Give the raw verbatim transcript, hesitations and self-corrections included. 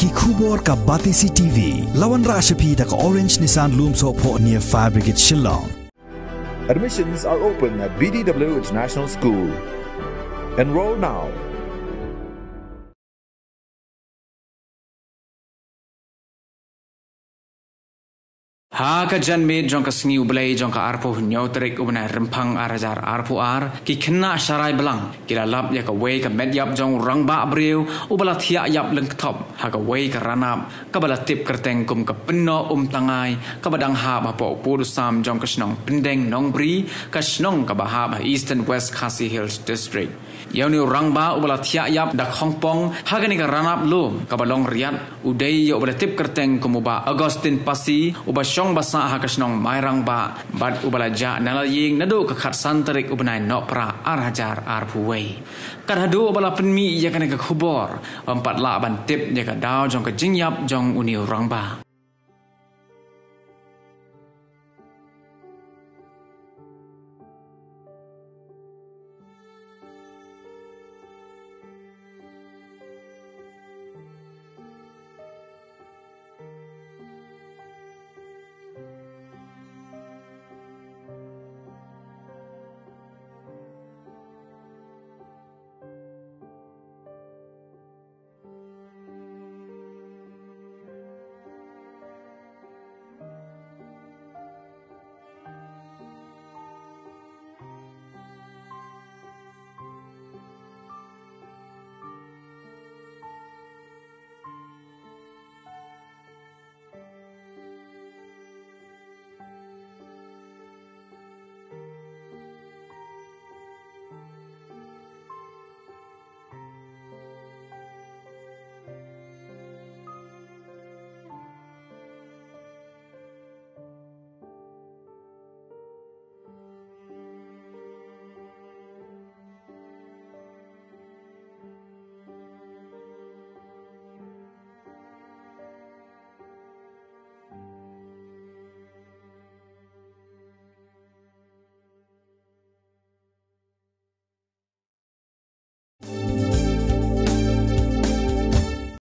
Ki khubor ka Batesi T V. La wanrah sha phi da ka Orange Nissan Lumsohphoh near Fire Brigade Shillong. Admissions are open at B D W International School. Enroll now. Ha ka janmiet jong ka sngi U Blei jong ka arphew hynñiew tarik u bnai Rymphang ar hajar arphew ar, ki khynnah sharai blang ki la lap ïa kawei ka met ïap jong u rangbah briew uba la thiah ïap lyngkthop ha kawei ka ranap kaba la tip kyrteng kum ka Pynnoh Umtangai, kaba dang hap hapoh u pud u sam jong ka shnong Pyndeng Nongbri, ka shnong kaba hap ha Eastern West Khasi Hills District. Ïa une u rangbah uba la thiah ïap da khongpong ha kane ka ranap lum kaba long riat u dei ïa uba la tip kyrteng kum u Bah Augustine Pasi, uba shong ba sah ha ka shnong Mairang Bah, bad uba la jah na la ïing naduh ka khatsan tarik u bnai Nohprah ar hajar arphew wei. Kat haduh ba la pynmih ïa kane ka khubor, ym pat lah ban tip ïa ka daw jong ka jingïap jong une u rangbah.